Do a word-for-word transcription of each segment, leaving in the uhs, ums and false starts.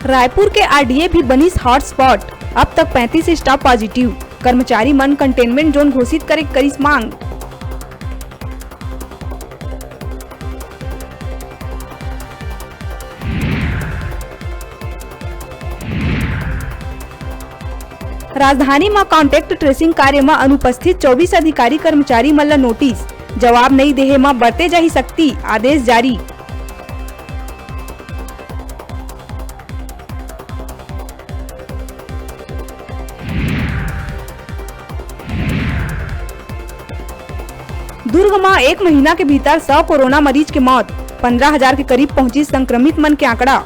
रायपुर के आरडीए भी बनिस हॉटस्पॉट, अब तक पैंतीस स्टाफ पॉजिटिव, कर्मचारी मन कंटेनमेंट जोन घोषित करे करिस मांग। राजधानी म कॉन्टैक्ट ट्रेसिंग कार्य म अनुपस्थित चौबीस अधिकारी कर्मचारी मन ल नोटिस, जवाब नइ देहे म बरते जाही सख्ती, आदेश जारी। दुर्ग म एक महीना के भीतर सौ कोरोना मरीज के मौत, पंद्रह हजार के करीब पहुंचिस संक्रमित मन के आंकड़ा।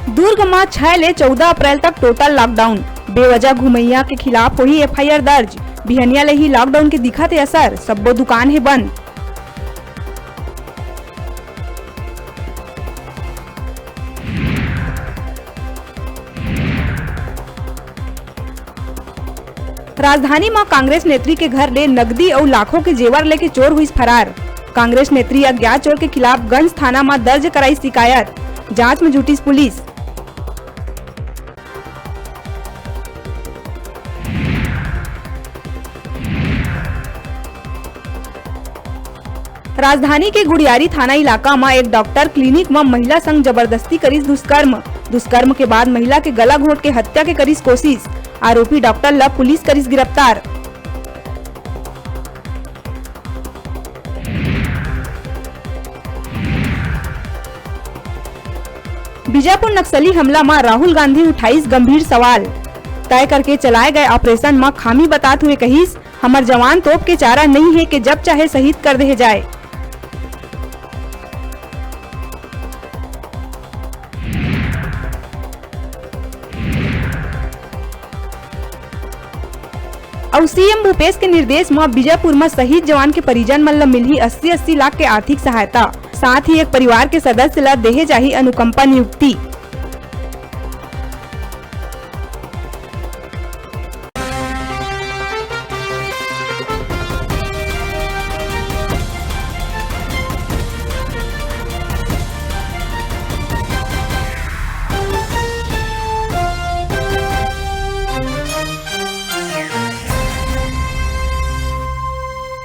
दुर्ग म छह ले चौदह अप्रैल तक टोटल लॉकडाउन, बेवजह घुमइया के खिलाफ होही एफआईआर दर्ज, बिहनिया ले ही लॉकडाउन के दिखत हे असर, सब्बो दुकान हे बंद। राजधानी म कांग्रेस नेत्री के घर ले नकदी अउ लाखों के जेवर लेके चोर हुइस फरार। कांग्रेस नेत्री अज्ञात चोर के खिलाफ गंज थाना म दर्ज कराई शिकायत, जांच म जुटिस पुलिस। राजधानी के गुड़ियारी थाना इलाका म एक डॉक्टर क्लिनिक म महिला संग जबरदस्ती करिस दुष्कर्म। दुष्कर्म के बाद महिला के गला घोंट के हत्या के करिस कोशिश। आरोपी डॉक्टर ल पुलिस करिस गिरफ्तार। बीजापुर नक्सली हमला म राहुल गांधी उठाइस गंभीर सवाल। तय करके चलाए गए ऑपरेशन म खामी बतात हुए कहिस, हमर जवान तोप के चारा नइ हे के जब चाहे शहीद कर देहे जाए। अउ सीएम भूपेश के निर्देश म बीजापुर म शहीद जवान के परिजन मन ल मिलही अस्सी अस्सी लाख के आर्थिक सहायता, साथ ही एक परिवार के सदस्य ल देहे जाही अनुकंपा नियुक्ति।